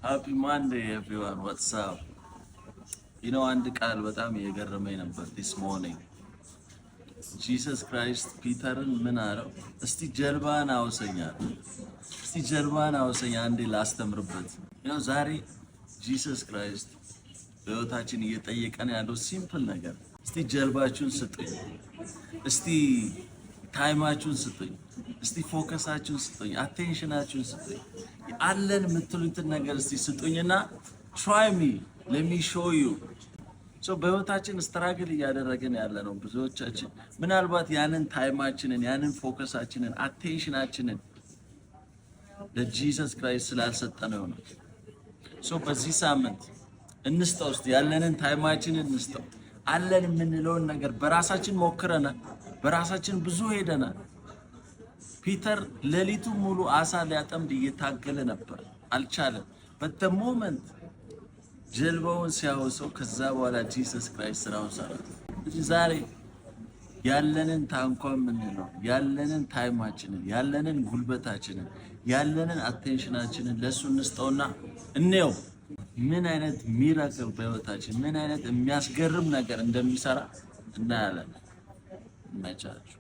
Happy Monday, everyone. What's up? አንድ ቃል በጣም እየገረመኝ ነበር this morning. Jesus Christ ፒተርን ምን አለው? "እስቲ ጀልባህን አውሰኝ" አለ። "እስቲ ጀልባህን አውሰኝ፣ አንዴ ላስተምርበት።" ዛሬ Jesus Christ በህይወታችን እየጠየቀን ያለው simple ነገር፣ እስቲ ጀልባችሁን ስጡኝ፣ እስቲ time ኣችሁን ስጡኝ፣ እስቲ focus ኣችሁን ስጡኝ፣ attention ኣችሁን ስጡኝ፣ አለን የምትሉትን ነገር እስቲ ስጡኝና try me, let me show you። በህይወታችን struggle እያደረግን ያለ ነው ብዙዎቻችን። ምናልባት ያንን time ኣችንን፣ ያንን focus ኣችንን፣ attention ኣችንን ለ Jesus Christ ስላልሰጠነው ነው። So በዚህ ሳምንት እንስጠው፣ እስቲ ያለንን time ኣችንን እንስጠው። አለን የምንለውን ነገር በራሳችን ሞክረናል፣ በራሳችን ብዙ ሄደናል። ፒተር ሌሊቱን ሙሉ አሳ ሊያጠምድ እየታገለ ነበር፣ አልቻለም። But the moment ጀልባውን ሲያወሰው ከዛ በኋላ Jesus Christ ስራውን ሰራ። ዛሬ ያለንን ታንኳ የምንለው ያለንን time ኣችንን፣ ያለንን ጉልበታችንን፣ ያለንን attention ኣችንን ለእሱ እንስጠውና እንየው ምን አይነት miracle በህይወታችን፣ ምን አይነት የሚያስገርም ነገር እንደሚሰራ እናያለን። ይመቻችሁ።